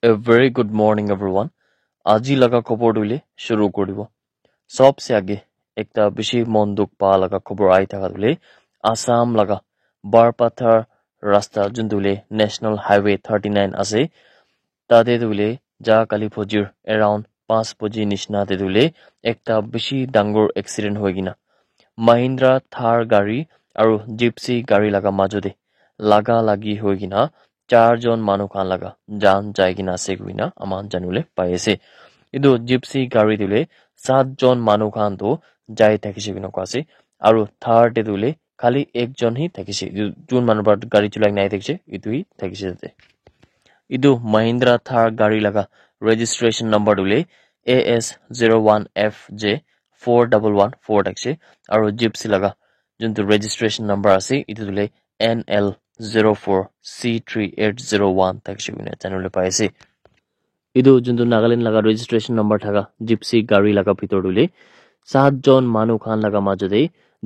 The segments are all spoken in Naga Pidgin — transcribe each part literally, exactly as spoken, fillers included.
A very good morning, everyone. Aji laga khobor tu hoile shuru kuri dibo. Sobse age ekta bishi mon dukh pa laga khobor ahi thaka tu hoile Assam laga Barpathar rasta juntu hoile National Highway thirty nine ase. Tate tu hoile ja kali fojir around panch baji nishina te tu hoile ekta bishi dangor accident hoi kena Mahindra Thar gari aru Gypsy gari laga majo te laga lagi hoi kena char jon manu khan laga jan jai kena ase koina aman janibole pai ase. Etu Gypsy gari te hoile sat jon manu khan tu jai thakise koina koa ase aru Thar te tu hoile khali ekjon hi thakise. Etu jun manu para gari cholai kena ahi thakise, etu hi thakise tate. Etu Mahindra Thar gari laga registration number tu hoile A S zero one F J four double one four thakise. Aru Gypsy laga juntu registration number ase, etu tu hoile N L zero four C three eight zero one thakise koina janibole pai ase. Etu juntu Nagaland laga registration number thaka Gypsy gari laga bitor tu hoile sat jon manu khan laga majo te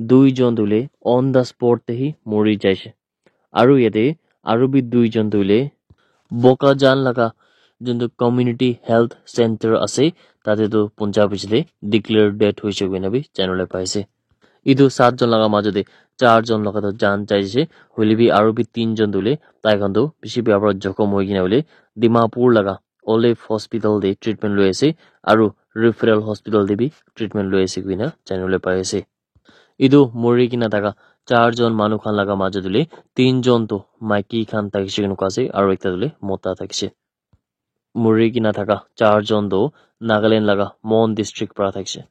dui jon tu hoile on the spot te hi mori jaise. Aru yate aru bi dui jon tu hoile Bokajan laga juntu community health center ase, tate tu punja bishi te declare dead hoise koina bi janibole pai ase. Etu sat jon laga majo te char jon laga tu jan jai ase, hoile bi aru bi tin jon tu hoile tai khan tu bishi bia para jokhom hoi kena hoile Dimapur laga Olive Hospital te treatment loi ase aru referral hospital te bi treatment loi ase koina janibole pai ase. Etu mori kena thaka char jon manu khan laga majo tu hoile tin jon tu maiki khan thakise koina koa ase aru ekta tu hoile mota thakise. Mori kena thaka char jon tu Nagaland laga Mon district para thakise.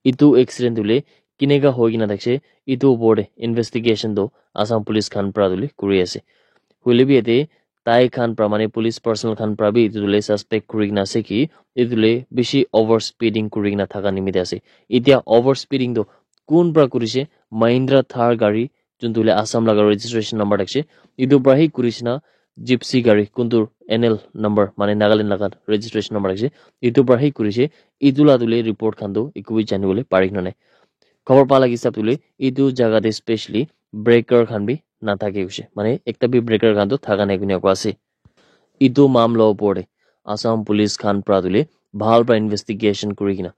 Etu accident tu hoile kineka hoi kena thakise, etu opor te investigation tu Assam police khan para tu hoile kuri ase. Hoile bi yate tai khan para mane police personnel khan para bi etu tu hoile suspect kuri kena ase ki etu tu hoile bishi over speeding kuri kena thaka nimite ase. Etia over speeding tu kun para kurise? Mahindra Thar gari juntu hoile Assam laga registration number thakise, etu para hi kurise na Gypsy gari kuntu N L number mane Nagaland laga registration number thakise, etu para hi kurise? Etu la tu hoile report khan tu eku bi janibole pari kena nai. Khobor pa laga hisab tu hoile etu jaga te specially breaker khan bi nathake hoise, mane ekta bi breaker khan tu thaka nai koina koa ase. Etu mamla opor te Assam police khan para tu hoile bhal para investigation kuri kena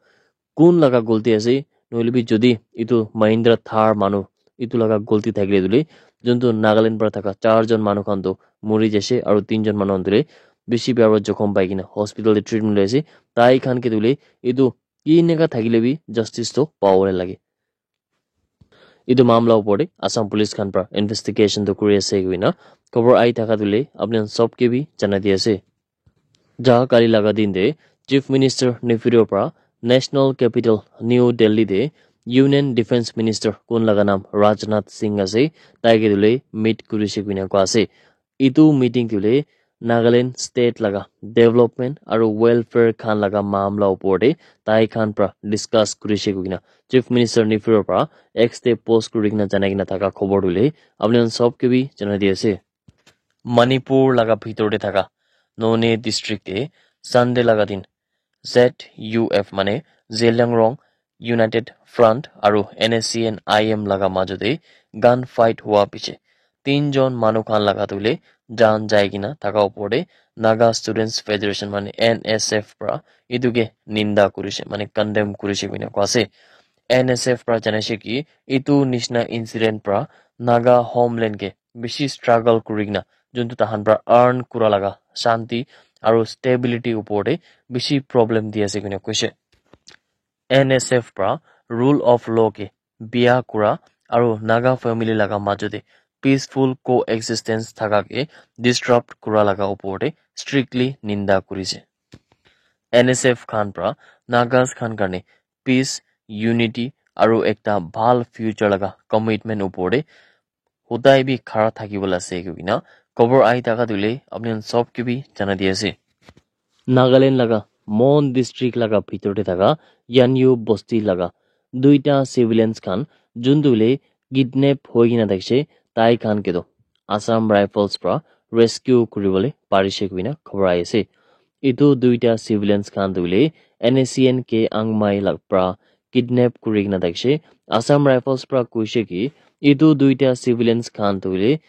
kun laga galti ase, nohoile bi jodi etu Mahindra Thar manu etu laga galti thakile tu hoile juntu Nagaland para thaka char jon manu khan tu mori jaise aru tin jon manu khan tu hoile bishi bia para jokhom pai kena hospital te treatment loi ase. Tai khan ke tu hoile etu kineka thakile bi justice tu pabole lage. Etu mamla opor te Assam police khan para investigation tu kuri ase koina khobor ahi thaka tu hoile apni khan sob ke bi janai di ase. Ja kali laga din te Chief Minister Neiphiu Rio para National Capital New Delhi te Union Defence Minister kun laga naam Rajnath Singh ase, tai ke tu hoile meet kurise koina koa ase. Etu meeting tu hoile Nagaland state laga development aru welfare khan laga mamla opor te tai khan para discuss kurise koina Chief Minister Neiphiu Rio para X te post kuri kena janai kena thaka khobor tu hoile apni khan sob ke bi janai di ase. Manipur laga bitor te thaka Noney district te Sunday laga din Z U F mane Zeliangrong United Front aru N S C N I M laga majo te gun fight hua piche tin jon manu khan laga tu hoile jan jai kena thaka opor te Naga Students Federation mane N S F para etu ke ninda kurise mane condemn kurise koina koa ase. N S F para janaise ki etu nishina incident para Naga homeland ke bishi struggle kuri kena juntu tahan para earn kura laga shanti aru stability opor te bishi problem di ase koina koise. N S F para rule of law ke bia kura aru Naga family laga majo te peaceful coexistence thaka ke disrupt kura laga opor te strictly ninda kurise. N S F khan para Nagas khan karne peace, unity aru ekta bhal future laga commitment opor te hodai bi khara thaki bola ase koina khobor ahi thaka tu hoile apni khan sob ke bi janai di ase. Nagaland laga Mon district laga bitor te thaka Yanyu bosti laga duita civilians khan juntu hoile kidnap hoi kena thakise, tai khan ke tu Assam Rifles para rescue kuri bole parise koina khobor ahi ase. Etu duita civilians khan tu hoile N S C N K Angmai laga para kidnap kuri kena thakise. Assam Rifles para koise ki etu duita civilians khan tu hoile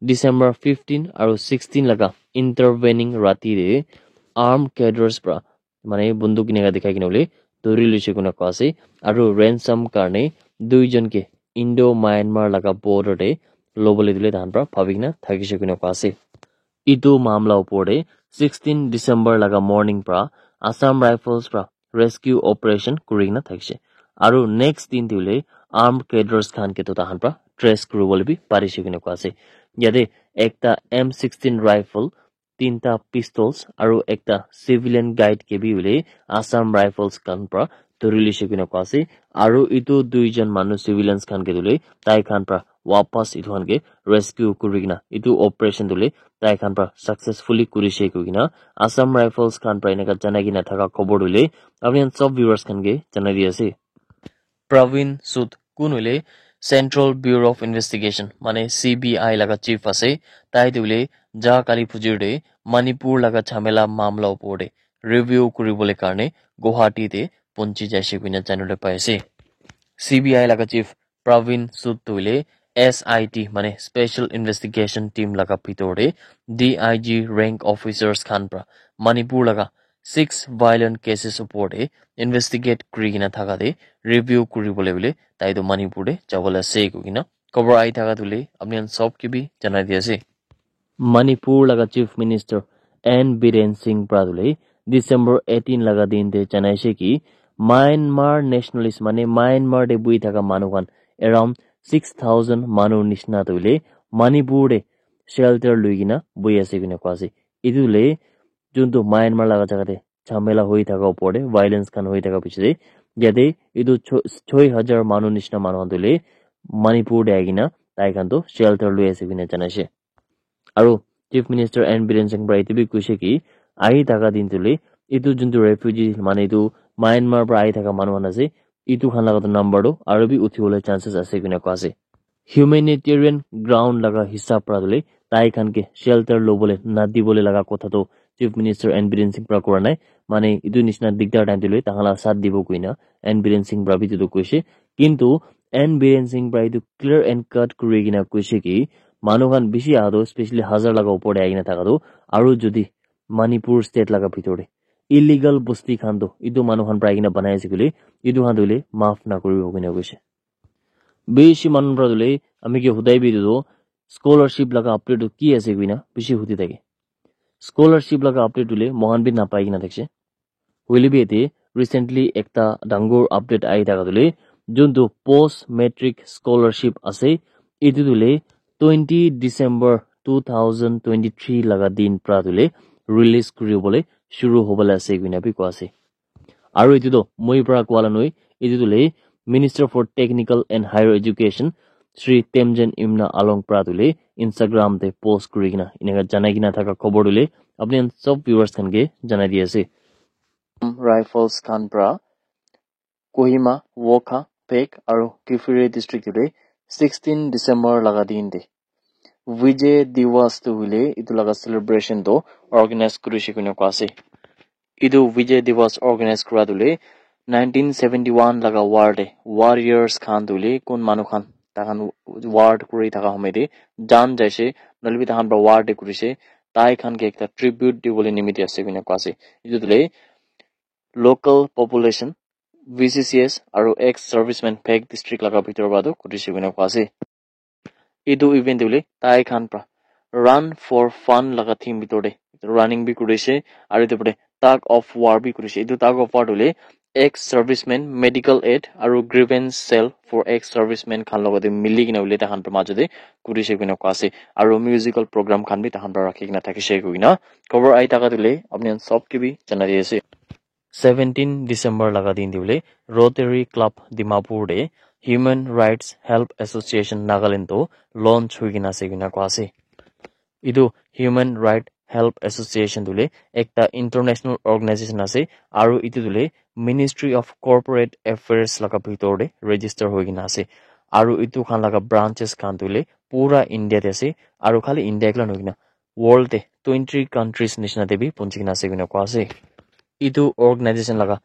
December fifteen aru sixteen laga intervening rati te armed cadres pra mane bunduk eneka dikhai kena hoile dhuri loise koina koa ase aru ransom karne duijon ke Indo Myanmar laga border te lobole dile tahan pra bhabi kena thakise koina koa ase. Etu mamla opor te sixteen December laga morning pra Assam Rifles pra rescue operation kuri kena thakise aru next din te hoile armed cadres khan ke toh tahan pra trace kuribole bi parise koina koa ase. Yate ekta M sixteen rifle, tinta pistols aru ekta civilian guide ke bi hoile Assam Rifles khan pra dhuri loise koina koa ase aru etu duijon manu civilians khan ke hoile tai khan pra wapas etu khan ke rescue kuri kena etu operation hoile tai khan pra successfully kurise koi kena Assam Rifles khan pra eneka janai kena thaka khobor hoile apni khan sob viewers khan ke janai di ase. Pravin Sood kun hoile Central Bureau of Investigation mane C B I laga chief ase. Tai tu hoile ja kali phujir te Manipur laga jhamela mamla opor te review kuribole karne Guwahati te punchi jaise koina janile pai ase. C B I laga chief Pravin Sood tu hoile S I T mane Special Investigation Team laga bhitor te D I G rank officers khan pra Manipur laga six violent cases opor te investigate kuri kena thaka te review kuribole bole tai tu Manipur te jabole ase koi kena khobor ahi thaka tu hoile apni khan sob ke bi janai di ase. Manipur laga Chief Minister N Biren Singh pra tu hoile December eighteen laga din te janai se ki Myanmar nationalist mane Myanmar te bui thaka manu khan around six thousand manu nishina tu hoile Manipur te shelter lui kena bui ase koina koa ase. Etu hoile juntu Myanmar laga jaga te jhamela hoi thaka opor te violence khan hoi thaka piche te yate etu cho- choi hajar manu nishina manu khan tu hoile Manipur te ahi kena tai khan tu shelter lui ase koina janai se. Aru Chief Minister N Biren Singh pra etu bi koise ki ahi thaka din tu hoile etu juntu refugee mane etu Myanmar pra ahi thaka manu khan ase etu khan laga tu number tu aru bi uthi bole chances ase koina koa ase. Humanitarian ground laga hisab pra tu hoile tai khan ke shelter lobole na dibole laga kotha tu Chief Minister N Biren Singh pra kora nai mane etu nishina digdar time tu hoile tai khan la saath dibo koina N Biren Singh pra bi etu tu koise. Kintu N Biren Singh pra etu clear and cut kuri kena koise ki manu khan bishi aha tu specially hajar laga opor te ahi kena thaka tu aru jodi Manipur state laga bhitor te illegal bosti khan tu etu manu khan pra ahi kena banai ase koile etu khan tu hoile maaf na kuribo koina koise. Bishi manu pra tu hoile ami ke hudai bi etu tu scholarship laga update tu ki ase koina bishi hudi thake. Scholarship laga update tu hoile mohan bi napai kena thakise. Hoile bi yate recently ekta dangor update ahi thaka tu hoile juntu post matric scholarship ase etu tu hoile twenty December two thousand twenty three laga din pra tu hoile release kuribole shuru hobole ase koina bi koa ase. Aru etu tu moi pra koa la noi, etu tu hoile Minister for Technical and Higher Education Shri Temjen Imna Along pra tu hoile Instagram te post kuri kena eneka janai kena thaka khobor tu hoile apni khan sob viewers khan ke janai di ase. Rifles khan pra Kohima, Wokha, Phek aru Kiphire district te sixteen December laga din te Vijay Diwas tu hoile etu laga celebration tu organize kurise koina koa ase. Etu Vijay Diwas organize kura tu hoile nineteen seventy one laga war te warriors khan tu hoile kun manu khan tai khan war kuri thaka homoi te jan jaise nohoile bi tai khan pra war te kurise tai khan ke ekta tribute dibole nimite ase koina koa ase. Etu tu hoile local population, V C C S aru ex servicemen Phek district laga bhitor pra tu kurise koina koa ase. Etu event te hoile tai khan pra run for fun laga theme bhitor te running bi kurise aru etu pore tug of war bi kurise. Etu tug of war tu hoile ex servicemen medical aid aru grievance cell for ex servicemen khan logot te mili kena hoile tai khan pra majo te kurise koina koa ase aru musical program khan bi tai khan pra rakhi kena thakise koina khobor ahi thaka tu hoile apni khan sob ke bi janai di ase. Seventeen December laga din te hoile Rotary Club Dimapur te Human Rights Help Association Nagaland to launch hoi kena ase koina koa ase. Etu Human Right Help Association tu hoile ekta international organization ase aru etu tu hoile Ministry of Corporate Affairs laga bhitor te register hoi kena ase aru etu khan laga branches khan tu hoile pura India te ase aru khali India ekla nohoi kena world te twenty countries nishina te bi punchi kena ase koina koa ase. Etu organization laga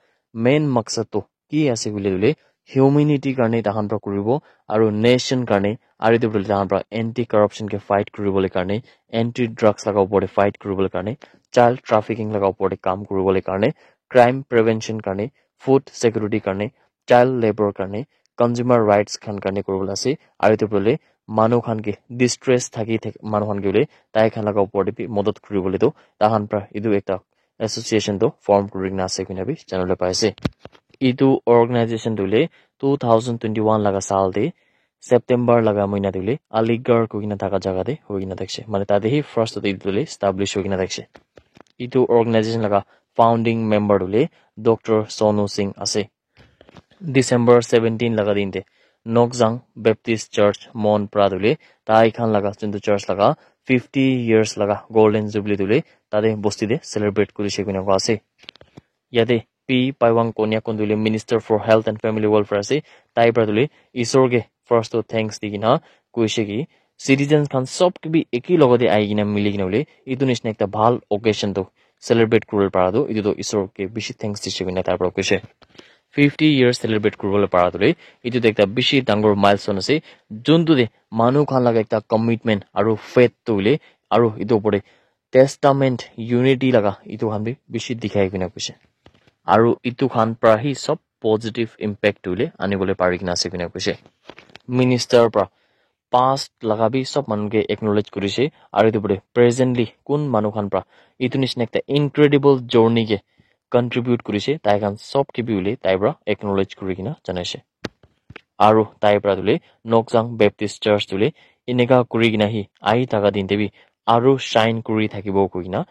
main maksad tu ki ase koile tu hoile humanity karne tahan pra kuribo, aru nation karne, aru etu bole tahan pra anti corruption ke fight kuribole karne, anti drugs laga upor te fight kuribole karne, child trafficking laga upor te kam kuribole karne, crime prevention karne, food security karne, child labor karne, consumer rights khan karne kuribole ase. Aru etu bole manu khan ke distress thaki thak manu khan ke bole tai khan laga upor te bi madad kuribole tu tahan pra etu ekta association tu form kuri kena ase koina bi janibole pai ase. Etu organization tu le two thousand twenty-one laga saal te September laga moina te le Aligarh koi kena thaka jaga te hoi kena thakishe. Mane tate hi first te etu le establish hoi kena thakishe. Etu organization laga founding member tu le Doctor Sonu Singh ase. December seventeen laga din te Nokjang Baptist Church Mon pra tu le tai khan laga juntu church laga fifty years laga golden jubilee tu le tate bosti te celebrate kurishe koina koa ase. Yate P Paiwang Konyak kun tu le Minister for Health and Family Welfare ase. Tai pra tu le Isor ke first to thanks di kena koishe ki citizens khan sob ke bi eki logote ahi kena mili kena bole etu nishina ekta bhal occasion tu celebrate kuribole para tu etu tu Isor ke bishi thanks dishe koina tai pra koishe. Fifty years celebrate kuribole para tu le etu tu ekta bishi dangor milestone ase. Juntu te manu khan laga ekta commitment aru faith tu le aru etu upor te testament unity laga etu khan bi bishi dikhai koina koishe. Aru etu khan pra hi sob positive impact tu le anibole pari kena ase koina koishe. Minister pra past laga bi sob manu ke acknowledge kurishe aru etu pore presently kun manu khan pra etu nishina ekta incredible journey ke contribute kurishe tai khan sob ke bi hoile tai pra acknowledge kuri kena janaishe. Aru tai pra tu le Nokjang Baptist Church tu le eneka kuri kena hi ahi thaka din te bi aru shine kuri thakibo koi kena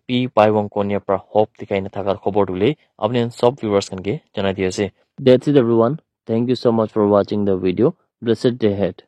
P Paiwang Konyak pra hope dikhai na thaka khobor tu le apni khan sob viewers khan ke janai di ase. That's it everyone. Thank you so much for watching the video. Blessed day ahead.